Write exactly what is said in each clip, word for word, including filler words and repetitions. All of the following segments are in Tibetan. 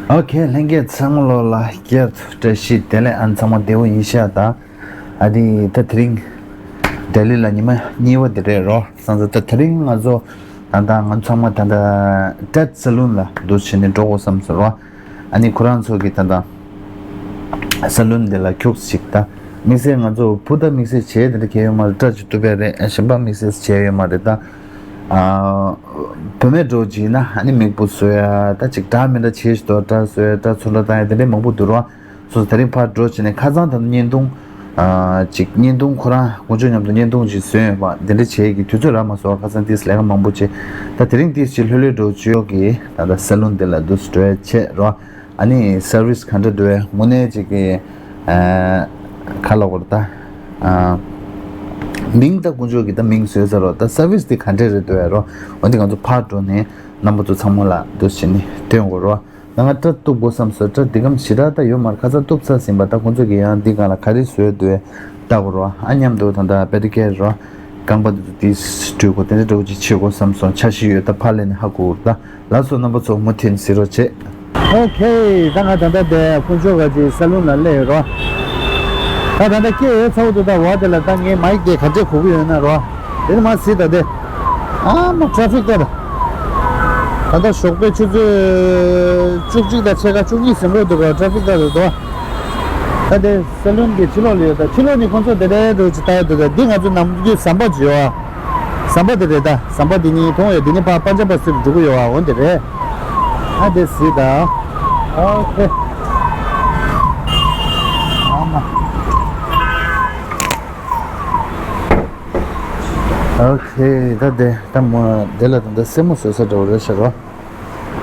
ཨོ་ཁེ། ལྷན་རྒྱས་ཚང་མ་ལོ་ལ་བསྐྱར་དུ་བཀྲ་ཤིས་བདེ་ལེགས། ཨ་ཚང་མ་བདེ་པོ་ཡིན་ཤག་ད། ཨ་དེ་ད་དེ་རིང་ལྡི་ལི་ལ་ཉི་མ་གཉིས་པ་དེ་རེད་རོ། སང་ས་ད་དེ་རིང་ང་ཚོ་ད་ལྟ་ང་ཚང་མ་ད་ལྟ་ཏྲ་སེ་ལུན་ལ་འདུག་བྱས་ནས་འགྲོ་དགོས་བསམ་སོང་རོ། ཨ་ནི་ཁོ་རང་ཚོ་གི་ད་ལྟ་སེ་ལུན་དེ་ལ་ཁྱུག་ཅིག་ད་དམིགས་བསལ་ང་ཚོ་ཕུ་ད་དམིགས་བསལ་བྱས་དེ་འདྲ་གས་ཡོད་མ་རེད། ཏྲ་ཅིག་གཏུབ་པ་རེད། གཞན་པ་དམིགས་བསལ་བྱས་ཡོད་མ་རེད་ད། ཨ། བུད་མེད་འདྲ་བོ་ཅིག་ཡིན་ན་ཨ་ནི་མིག་སྤུ་བཟོ་ཡ་ད་ཅིག་འདྲ་མི་འདྲ་བྱེད་ཤི་ཏོ། སྐྲ་བཟོ་ཡ་སྐྲ་ཚོན་ཁྲ་བཏང་ཡ་དེ་འདྲའི་མང་པོ་འདུག་རོ། སོ་སོ་དེ་རིང་ཕར་འགྲོ་བྱས་ནས་ཁ་སང་ད་བརྙན་ཐུང་ཨ་ཅིག་བརྙན་ཐུང་ཁོ་རང་དཀོན་མཆོག་མཉམ་དུ་བརྙན་ཐུང་ཅིག་བཟོས་ཡོད་པ་དེ་འདྲ་བྱེད་ཀྱི་དུས་ཚོད་རག་མ་སོང་བ། ཁ་སང་ཏིས་ལས་ཀ་མང་པོ་བྱས། ད་དེ་རིང་ཏིས་ཅིག་ལྷོད་ལྷོད་འདྲ་བོ་བྱོས་ཀྱི་ད་ད་སེ་ལུན་དེ་ལ་འདུག་སེ་འགྲོ་ཡ་བྱས་རོ། ཨ་ནི་སར་བིས་ག་འདྲ་འདུག་བས་དངོས་གནས་ཅིག་གི་ཨ་ཁ་ལོ་གོར་ད་ཨ་མིང་ད་དཀོན་མཆོག་གི་ད་མིང་བཟོས་ཚར་རོ། ད་སར་བིས་དེ་ག་འདྲ་རེད་འདུག་བས་རོ། འོན་ཏེ་ང་ཚོ་ཕར་འགྲོ་ནས་རྣམ་པ་ཚོ་ཚང་མ་ལ་འདུག་སེ་བྱས་ནས་སྟོན་དགོས་རོ། ད་ང་སྐྲ་གཏུབ་དགོས་བསམ་སོང་། སྐྲ་འདི་གམ་ཞེ་དྲག་ད་ཡོད་མ་རེད། ཁ་སང་གཏུབ་ཚར་ཟིན་པ། ད་ཁོང་ཚོ་གིས་ཡང་འདི་སྒང་ལ་ག་རེ་བཟོས་འདུག་བས་ལྟ་དགོས་རོ། ཨ་མཉམ་དུ་ད་ད་པེ་ཌི་ཀེར་རོ། རྐང་པ་འདི་ཚོ་ཏིས་འགྲོས་དགོས་དེ་འདྲ་འདྲ་བོ་ཅིག་བྱེད་དགོས་བསམ་སོང་། འཆར་གཞི་ཡོད་ད་ཕར་སླེབས་ནས་ཧ་གོ་གི་རེད་ད། ལགས་སོ། རྣམ་པ་ཚོ་མུ་མཐུད་གཟིགས་རོགས་བྱེད། ཨོ་ཁེ། ད་ང་ད་ལྟ་དེ་དཀོན་མཆོག་ག་ཅིག་སེ་ལུན་ལ་སླེབས་ཡོད་རོ། ད་ད་ལྟ་སྐད་ཡོད་ཚ་བོ་འདུག་ད་བ་དེ་ལ་ད་ངའི་མའིག་དེ་ག་འདྲས་གོ་གི་ཡོད་ན་རོ། དེ་ནི་མ་གཟིགས་ད་དེ། ཨ་མ་ཊ་ཕིག་ད་ད། ད་ལྟ་ཞོགས་པའི་ཆུ་ཚོད་བཅུ་གཅིག་དང་ཕྱེད་ཀ་བཅུ་གཉིས་ཟིན་འགྲོ་འདུག་རོ། ཊ་ཕིག་ད་ད་དོ། ད་དེ་སེ་ལུན་གྱི་ཕྱི་ལོགས་ལ་ཡོད། ད་ཕྱི་ལོགས་ནས་ཁོང་ཚོ་དེ་འདྲའི་འདྲ་བོ་ཅིག་ལྟ་ཡ་འདུག་ད་འདི་ང་ཚོ་ནམ་རྒྱུན་ཟམ་པ་ཅིག་ཡོད་ཨ། ཟམ་པ་དེ་རེད་ད། ཟམ་པ་འདི་ནི་མཐོང་ཡོད། འདི་ནི་ཕར་པན་ཇ་བ་སི་རུ་འགྲོ་གི་ཡོད་ཨ། འོ་འདི་རེད། ཨ་དེ་གཟིགས་ད། ཨོ་ཁེ། ཨ་མ། ཨོ་ཁེ། ད་དེ་ད་མོ་དེ་ལ་ད་ད་སེན་མོ་བཟོ་ས་འདྲ་བོ་རེད་ཤག་རོ། ད་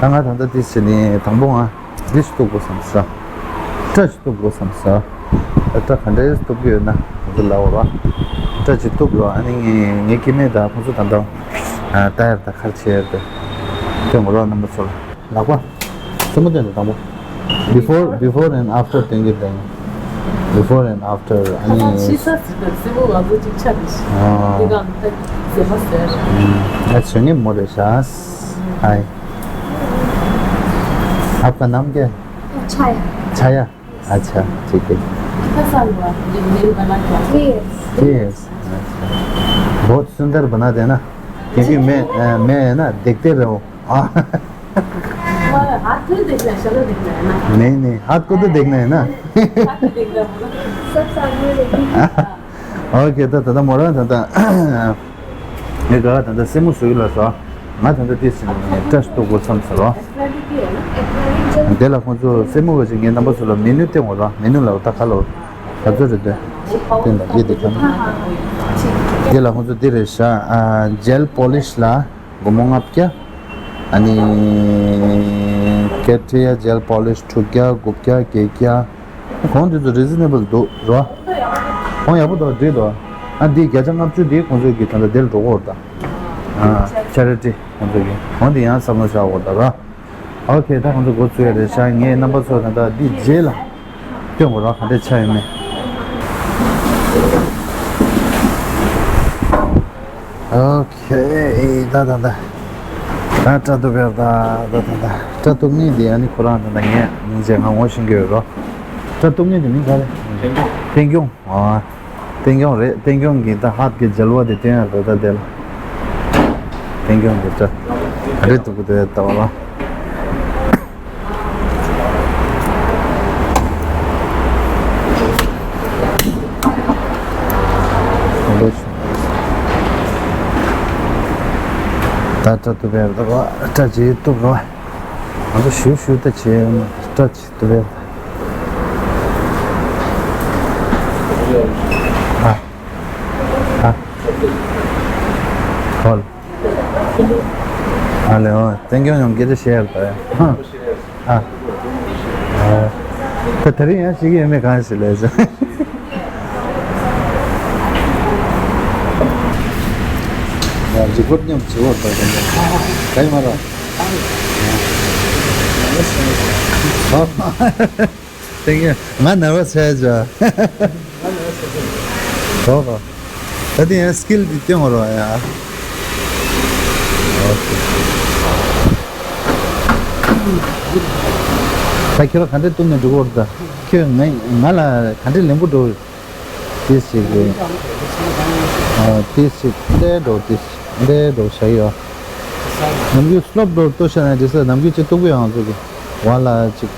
ང་ད་ལྟ་དེ་ཟེར་ནས་དང་པོ་ང་འདི་ཞིག་གཏུབ་དགོས་བསམ་ས། སྐྲ་ཞིག་གཏུབ་དགོས་བསམ་ས། ད་སྐྲ་ག་འདྲས་གཏུབ་ཀྱི་ཡོད་ན་ང་ཚོ་ལབ་རོགས། སྐྲ་ཞིག་གཏུབ་རོགས། ཨ་ནི་ངའི་ངའི་སྐྱེ་དམན་དང་ཁོང་ཚོ་ད་ལྟ་ཨ་ལྟ་ཡར་ད་ག་རེ་བྱེད་ཡར་དེ་སྟོན་དགོས་རོགས། རྣམ་པ་ཚོ་ལ་ལག་པ་སེན་མོ་སྟོན་དང་དང་པོ། Before, before and after སྟོན་གྱི་དང་། Before and after ཨ་ནི། ཤི་ས་ཟིན་པའི་སེན་མོ་ང་ཚོ་གཅིག་ཆགས་ནས་ཤི། ཨ། འདི་གང་ད་མཛེས་མ་ཟེར། ཨ་ཆོས་ངན་མོ་རེད་ཤག་ཧའི། आपका नाम क्या है? छाया। छाया। अच्छा, ठीक है। कितना साल हुआ ये मेरी बना के? छह years। छह years। अच्छा। बहुत सुंदर बना देना, क्योंकि मैं, अ, मैं है ना, देखते रहो। हाँ। तुम्हारा हाथ थोड़ी देखना है, शक्ल देखना है ना। नहीं, नहीं, हाथ को तो देखना है ना। हाथ तो देखना है। सब सामने देखना। ཨོ་ཁེ། ད་ད་ད་མོ་རང་ད་ད་ངས་ག་ད་ད་སེན་མོ་བཟོ་གི་ལ་སོ། ང་ད་ད་དེ་ཟིན་ནས་སྐྲ་ཞིག་གཏུབ་དགོས་བསམ་ཟེར་རོ། དེ་ལ་ཁོང་ཚོ་སེན་མོ་ག་ཅིག་ངས་རྣམ་པ་ཚོ་ལ་མེ་ནུ་སྟོན་དགོས་རོ། མེ་ནུ་ལ་ད་ག་ལ་ག་ཚོད་རེད་དེ། སྟོན་དང་ཡེ་དེ་ག་ནི། དེ་ལ་ཁོང་ཚོ་འདི་རེད་ཤག་ཨ་gel polish ལ་སྒོར་མོ་ལྔ་བརྒྱ། ཨ་ནི་ཀེ་ཊི་ཡ་gel polish དྲུག་བརྒྱ། དགུ་བརྒྱ། བརྒྱད་བརྒྱ། གོང་དེ་ཚོ་reasonable འདུག་རོ། གོང་ཡག་པོ་འདུག་འགྲིག་འདུག་ཨ་འདི་བརྒྱ་ཆ་ལྔ་བཅུ་འདི་ཁོང་ཚོ་གི་ད་ལྟ་འདིར་འགྲོ་གི་ཡོད་རེད་ད། ཨ་charity ཁོང་ཚོ་གི་གོང་འདི་ཡང་བསམ་བློ་བཞག་དགོས་རེད་ད་རོ། ཨོ་ཁེ། ད་ཁོང་ཚོ་འགོ་ཚུགས་ཡ་རེད་ཤག་ངས་རྣམ་པ་ཚོ་ད་ལྟ་འདི་རྗེས་ལ་སྟོན་དགོས་རོ། ག་འདྲས་ཆགས་ཡོད་མེད། ཨོ་ཁེ། ད་ད་ད་ད་སྐྲ་གཏུབ་ཡ་ད་ད་ད་ད་སྐྲ་གཏུབ་མཁན་དེ་ཨ་ནི་ཁོ་རང་ད་ད་ངས་སྙིང་རྗེ་ང་ངོ་ཤེས་ཀྱི་ཡོད་རོ། སྐྲ་གཏུབ་མཁན་དེ་མིང་ག་རེ། བསྟན་སྐྱོང་། བསྟན་སྐྱོང་། ཨ། བསྟན་སྐྱོང་རེད། བསྟན་སྐྱོང་གིས་ད་ཧད་ཀྱི་gel བ་དེ་སྟོན་ཡ་ད་ད་དེ་ལ། བསྟན་སྐྱོང་གིས་སྐྲ་ག་འདྲས་གཏུབ་ཀྱི་འདུག་ཡ་ད་བ་ལ། ད་སྐྲ་གཏུབ་ཡ་ད་བ། སྐྲ་ཅིག་གཏུབ་རོགས། ང་ཚོ་ཞུ་ཞུ་ད་བྱས་ཡོང་ན་སྐྲ་ཅིག་གཏུབ་ཡ། ཨ། ཨ། ཧོལ། ཨ་ལེ་ཨོ། བསྟན་སྐྱོང་ཡང་སྐད་ཆ་བཤད་ཡ་ད་ཡ། ཨ། ཨ། ད་དེ་རིང་ཡང་ཤེས་ཀྱི་ཡོད་མེད་གང་ཞིག་ལས་ཟེར། ཡང་རི་པོར་མཉམ་བྱེད་འོ་ད་དེ་འདྲ་ག་ཡི་མ་ར། ཨ། བསྟན་སྐྱོང་ང་ནར་བ་ཆགས་ཅོ། ཨོ་ཧོ། ད་དེ་ཡང་skill འདི་སྟོན་དགོས་རེད་ཡ། ཨོ་ཁེ། ད་ཁྱེད་རང་ག་འདྲས་གཏུབ་ནས་འགྲོ་གི་ཡོད་རེད། ད་ཁྱོད་ང་ང་ལ་ག་འདྲས་ལེན་པོ་འགྲོ། ཏིས་ཞིག་གི་ཨ་ཏིས་ཞིག་འདྲས་འགྲོ། ཏིས་འདྲས་འགྲོ་བྱ་ཡོད། ནམ་རྒྱུན་སློབ་འགྲོ་ལྟོས་ཤ་ན་དེ་ས་ནམ་རྒྱུན་ཅི་གཏུབ་གི་ཡོང་ཚོད་ཀྱི་བ་ལ་ཅིག་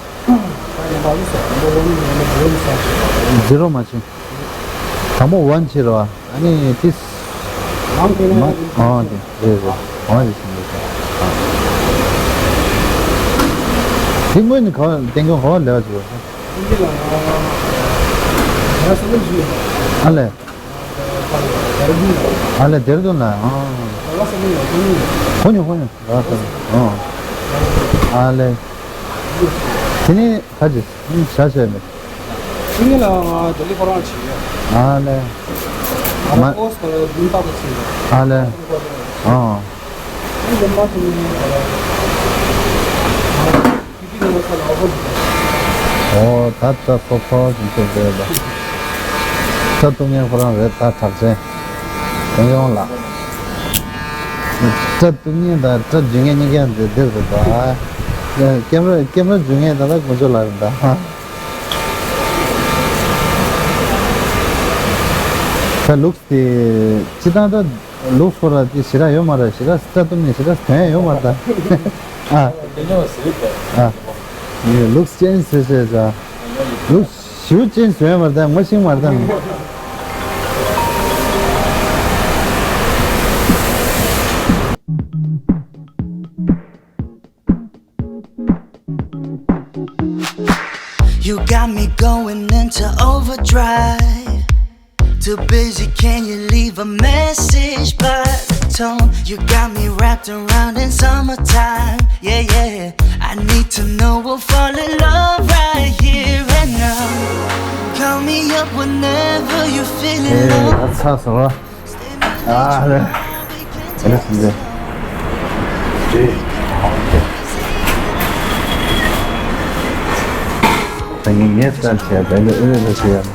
ཛི་རོ་མ་ཆེ། དང་པོ་ཝན་ཆེ་རོ། ཨ་ནི་ཏིས་མ་ཨ་དེ་རེད་རེད། ཨ་དེ་ཞིག་རེད། དེ་སྔོན་ནས་ག་བ་བསྟན་སྐྱོང་ག་བ་ལས་བ་ཅིག་ཡོད། ཨ་ལས། ཨ་ལས་ལྡེར་ལྡུན་ལ། ཨ་ཁོ་ཉོ་ཁོ་ཉོ། ཨ་ལས། དེ་ནས་ག་ཅིག་བྱ་བྱས་མེད། ཕྱི་ཉིན་ལ་ང་ལྡི་ལི་ཁོ་རང་བྱེད་ཡོད། ཨ་ལས། ང་ལ་ཨོ་སི་ཀོ་ལ་ལ་ཡུན་བརྟག་པ་བྱེད་ཡོད། ཨ་ལས། ཨ། ཨ་ལས་མ་ཐུབ་ནས་ང་ལ་ཡུ་ཊི་ནང་ས་ལ་ཨོ་སི་ཀོ། ཨོ་ད་ད་སོ་སོ་ཞིག་ཐུབ་བསྡད་པ། ད་ཐུབ་མཁན་ཁོ་རང་རེད། ད་གྲགས་ཅན་ཡོང་ཡོང་ལ། སྐྲ་གཏུབ་མཁན་དང་སྐྲ་འཇུས་མཁན་གཉིས་ཀ་འདི་འདིར་རེད་ད། ཀེམ་ར་ཀེམ་ར་འཇུས་མཁན་ད་ལྟ་དཀོན་མཆོག་ལགས་རེད་ད། ད་ལུགས་དེ་སྤྱི་བཏང་ད་ལུགས་སྐོར་ལ་དེ་ཞེ་དྲག་ཡོད་མ་རེད། ཞེ་དྲག་སྐྲ་གཏུབ་མཁན་ཞེ་དྲག་དོན་ཡོད་མ་རེད་ད། ཨ། དེ་ཉོ་ཟེར་ད། ཨ། ལུགས་ཅན་ཟེར་ཟེར་ད། ལུགས། ཞུ་ཅན་བཟོས་མ་རེད། ངོ་ཤེས་མ་རེད། You got me going into overdrive. Too busy, can you leave a message by the tone? You got me wrapped around in summertime. Yeah, yeah. I need to know we'll fall in love right here and now. Call me up whenever you're feeling low. ཨ་ཚ་སོང་། ཨ་ལེ། ཨ་ལེ་སིན་ཛེ། ད་ངས་ངས་ལྟར་བྱས་ད་ལེ་ཨེ་ལེ་ལེ་ཟེར་ཡ།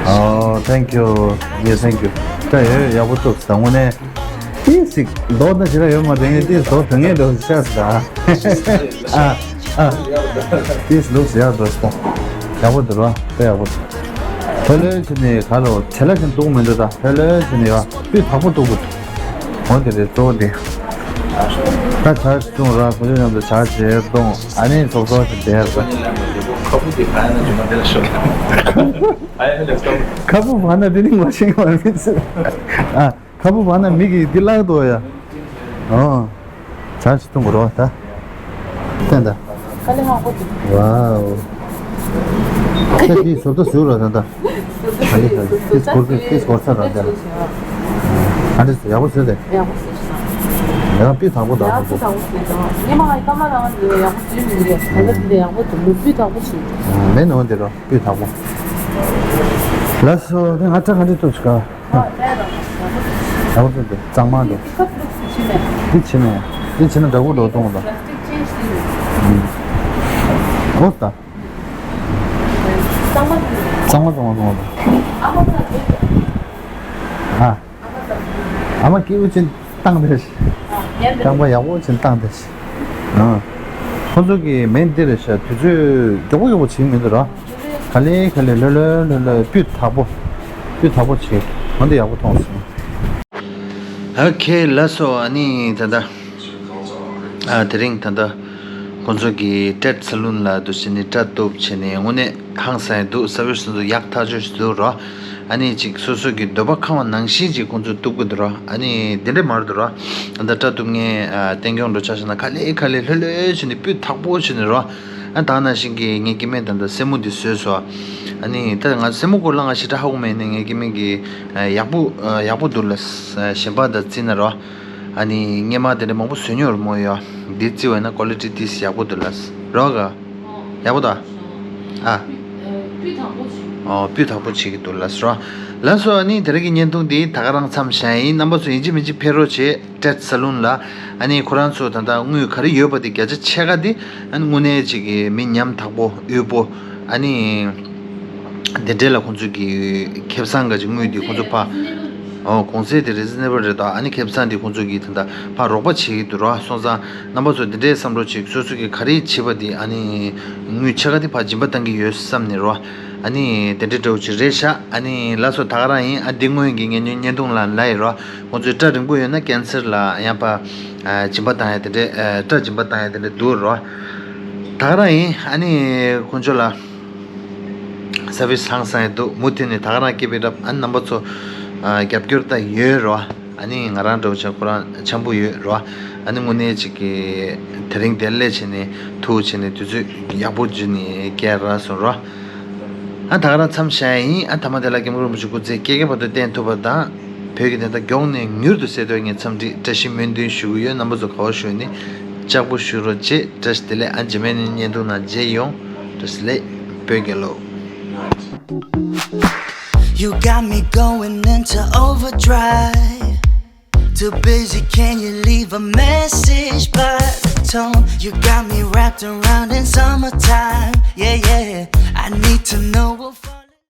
ཨོ། Thank you. Yeah, thank you. ད་ཡོད་ཡག་པོ་ཐུག་ད་དངོས་གནས། ཏིས་ཞིག་ལྡོག་ན་ཞེ་དྲག་ཡོད་མ་རེད། ངས་ཏིས་ལྡོག་དོན་ངས་ལྡོག་ཤག་ཟ། ཨ་ཨ། ཏིས་ལུགས་ཡག་འགྲོ་ཤག་ཡག་པོ་འདུག་ར། དཔེ་ཡག་པོ་འདུག་ལྷོད་ལྷོད་བྱས་ནས་ག་རེ་བྱས་ལ་ཞིག་འདུག་མི་འདུག་ད་ལྷོད་ལྷོད་བྱས་ནས་ཡ་སྤུས་དག་པོ་འདུག་གོ། འོ་དེ་རེད། གཙོ་བོ་དེ། ད་ཇ་ཞིག་བཏུང་ར། ཁོ་ཚོ་མཉམ་དུ་ཇ་ཞིག་བཏུང་། ཨ་ནི་ཚོགས་གཙོ་ཞིག་བསྡད་ར། ཁ་པོ་དེ་ག་ཡང་ན་ཇུ་མ་དེ་ལ་ཤོག་ཁ་པོ་བ་ན་དེ་ནི་ངོ་ཤེས་མ་རེད། ཨ། ཁ་པོ་བ་ན་མི་གི་འདི་བརླག་འདུག་ཡ། ཨོ། ཇ་ཞིག་བཏུང་དགོས་རོགས་ད། བསྟན་ད། དཀའ་ལས་ཁག་པོ་འདུག་ཝའོ། ད་འདི་བཟོ་ལྟ་བཟོས་རོགས་ད་ད། དཀའ་ལས་ཁག་འདི་སྒོར་གི་འདི་སྒོར་ཚ་ར་ད་ལ། ཨ་འདི་ཡག་པོ་བཟོས་ཏེ། ཡག་པོ་བཟོས་སོང་། ཡང་སྤུས་དག་པོ་དག་ཡག་པོ་དག་པོ་བཟོས་སོང་། སྔོན་མ་ང་ཀ་མ་ལ་ང་ཡག་པོ་བཟོས་མི་འདུག་ད་ལྟ་འདི་ཡག་པོ་འདུག་མི་སྤུས་དག་པོ་བྱུང་། མེད་ནོ་འདི་རོ་སྤུས་དག་པོ། ལགས་སོ། ད་ང་ཁྲ་ག་འདྲ་ཐུབ་ཤི་ག་ཡག་པོ་འདུག་གཙང་མ་འདུག་འདི་ཕྱི་ནས་འདི་ཕྱི་ན་འདྲ་པོ་འགྲོ་གཏོང་དང་། ཨོ་ད། གཙང་མ་གཙང་མ་གཙང་མ་འདུག་ཨ། ཨ་མ་སྐྱིད་པོ་ཅིག་བཏང་དེ། རྐང་པ་ཡག་པོ་ཅིག་བཏང་དེ། ཨ། ཁོ་ཚོ་གི་མེ་འདི་རེད་ཤག་དུས་ཚོད་མགྱོགས་པོ་མགྱོགས་པོ་བྱེད་མི་འདུག་ར། ག་ལེ་ག་ལེ་ལྷོད་ལྷོད་ལྷོད་ལྷོད་སྤུས་དག་པོ། སྤུས་དག་པོ་བྱེད། འོ་འདི་ཡག་པོ་མཐོང་སོང་། ཨོ་ཁེ་ལགས་སོ། ཨ་ནི་ད་ལྟ། ཨ་དེ་རིང་ད་ལྟ་ཁོང་ཚོ་གི་ཊེཌ་སེ་ལུན་ལ་འདུག་བྱས་ནས་སྐྲ་གཏུབ་བྱས་ནས་དངོས་གནས་ཧང་སང་ཡ་འདུག་སར་བིས་འདུག་ཡག་ཐག་ཆོད་ཞིག་འདུག་རོ། ཨ་ནི་ཅིག་སོ་སོ་གི་འདོད་པ་ཁེངས་པ་ནང་བཞིན་ཅིག་ཁོང་ཚོས་གཏུབ་གི་འདུག་རོ། ཨ་ནི་དེ་འདྲས་མ་རེད་འདུག་རོ། ད་ལྟ་སྐྲ་གཏུབ་མཁན་ཨ་བསྟན་སྐྱོང་འགྲོ་ཆ་བཞག་ན་ག་ལེ་ག་ལེ་ལྷོད་ལྷོད་བྱས་ནས་སྤུས་དག་པོ་བྱས་ནས་རོ། ཨ་ད་ནང་བཞིན་གི་ངའི་སྐྱེ་དམན་ད་ལྟ་སེན་མོ་འདི་བཟོས་སོང་། ཨ་ནི་ད་ང་སེན་མོ་སྐོར་ལ་ང་ཞེ་དྲག་ཧ་གོ་མེད་ནས་ངའི་སྐྱེ་དམན་གི་ཨ་ཡག་པོ་ཨ་ཡག་པོ་འདུག་ལ། གཞན་པ་དང་བརྩིས་ན་རོ། ཨ་ནི་སྔོན་མ་དེ་འདྲ་མང་པོ་བཟོས་མྱོང་རེད་མོ་ཡ། འདི་བརྩི་བ་ན་ཀོ་ལི་ཊི་ཏིས་ཡག་པོ་འདུག་ལ། རོགས་ག་ཡག་པོ་ད། ཨ། སྤུས་དག་པོ་བྱེད། ཨོ་སྤུས་དག་པོ་བྱེད་ཀྱི་འདུག་ལ་སོ། ལགས་སོ། ཨ་ནི་དེ་རིང་གི་བརྙན་ཐུང་འདི་ད་ག་རང་མཚམས་བཞག་ཡིན། རྣམ་པ་ཚོ་ཡིན་གཅིག་མིན་གཅིག་ཕེབས་རོགས་བྱེད། ཊེཌ་སེ་ལུན་ལ། ཨ་ནི་ཁོ་རང་ཚོ་ད་ལྟ་དངུལ་ག་རེ་ཡོད་པ་དེ་བརྒྱ་ཆ་ཕྱེད་ཀ་དེ་ཨ་ནི་དངོས་གནས་ཅིག་གི་མི་ཉམ་ཐག་པོ་དབུལ་པོ། ཨ་ནི་དེ་འདྲས་ལ་ཁོང་ཚོ་གི་ཁེ་བཟང་ག་ཅིག་དངུལ་དེ་ཁོང་ཚོ་ཕ། ཨོ། གོང་ཚད་དེ་reasonable་རེད་ད། ཨ་ནི་ཁེ་བཟང་དེ་ཁོང་ཚོ་གིས་ད་ལྟ་ཕར་རོགས་པ་བྱེད་ཀྱི་འདུག་ར། སོང་ཙང་རྣམ་པ་ཚོ་འདི་འདྲའི་བསམ་བློ་ཅིག་སོ་སོ་གིས་ག་རེ་བྱེད་པ་དེ་ཨ་ནི་དངུལ་ཕྱེད་ཀ་དེ་ཕར་སྦྱིན་པ་བཏང་གི་ཡོད་བསམ་ནས་རོ། ཨ་ནི་དེ་འདྲའི་འདྲ་བོ་ཅིག་རེད་ཤག་ཨ་ནི་ལགས་སོ། ད་ག་རང་ཡིན། ཨ་འདི་སྔོན་གྱི་ངས་བརྙན་ཐུང་ལ་ལབ་ཡིན་རོ། ཁོང་ཚོའི་སྐྲ་རིང་པོ་ཡོད་ན་cancer་ལ་ཡང་ཕར་ཨ་སྦྱིན་པ་བཏང་ཡ་དེ་འདྲའི་ཨ་སྐྲ་སྦྱིན་པ་བཏང་ཡ་དེ་འདྲ་འདུག་རོ། ད་ག་རང་ཡིན། ཨ་ནི་ཁོང་ཚོ་ལ་service་ཧང་སང་ཡ་འདུག་མུ་མཐུད་ནས་ད་ག་རང་keep it up། ཨ་ནི་རྣམ་པ་ཚོ་ཨ་རྒྱབ་སྐྱོར་ད་ཡོད་རོ། ཨ་ནི་ང་རང་འདྲ་བོ་ཅིག་ཁོ་རང་འཆམ་པོ་ཡོད་རོ། ཨ་ནི་དངོས་གནས་ཅིག་གི་དེ་རིང་དེ་སླེབས་བྱས་ནས་ཐུག་བྱས་ནས་དུས་ཚོད་ཡག་པོ་བརྒྱུད་ནས་བསྐྱལ་རག་སོང་རོ། ཨ་ད་ག་རང་མཚམས་བཞག་ཡིན། ཨ་མཐའ་མ་དེ་ལ་སྐྱབས་མགོན་རིན་པོ་ཆེ་སྐུ་ཚེ་བསྐལ་བརྒྱའི་བར་དུ་བརྟན་ཐུབ་པ་དང་། བོད་ཀྱི་བདེན་མཐའ་མགྱོགས་ནས་མྱུར་དུ་གསལ་ཐུབ་ངས་འཚམས་འདྲི་བཀྲ་ཤིས་སྨོན་འདུན་ཞུ་གི་ཡོད། རྣམ་པ་ཚོ་ག་བ་བཞུགས་ནས་ལྕགས་པོ་བཞུ་རོགས་བྱེད། བཀྲ་ཤིས་བདེ་ལེགས། ཨ་རྗེས་མའི་ནས་བརྙན་ཐུང་ནང་མཇལ་ཡོང་། བཀྲ་ཤིས་བདེ་ལེགས། བོད་རྒྱལ་ལོ། You got me going into overdrive. Too busy, can you leave a message by the tone? You got me wrapped around in summertime.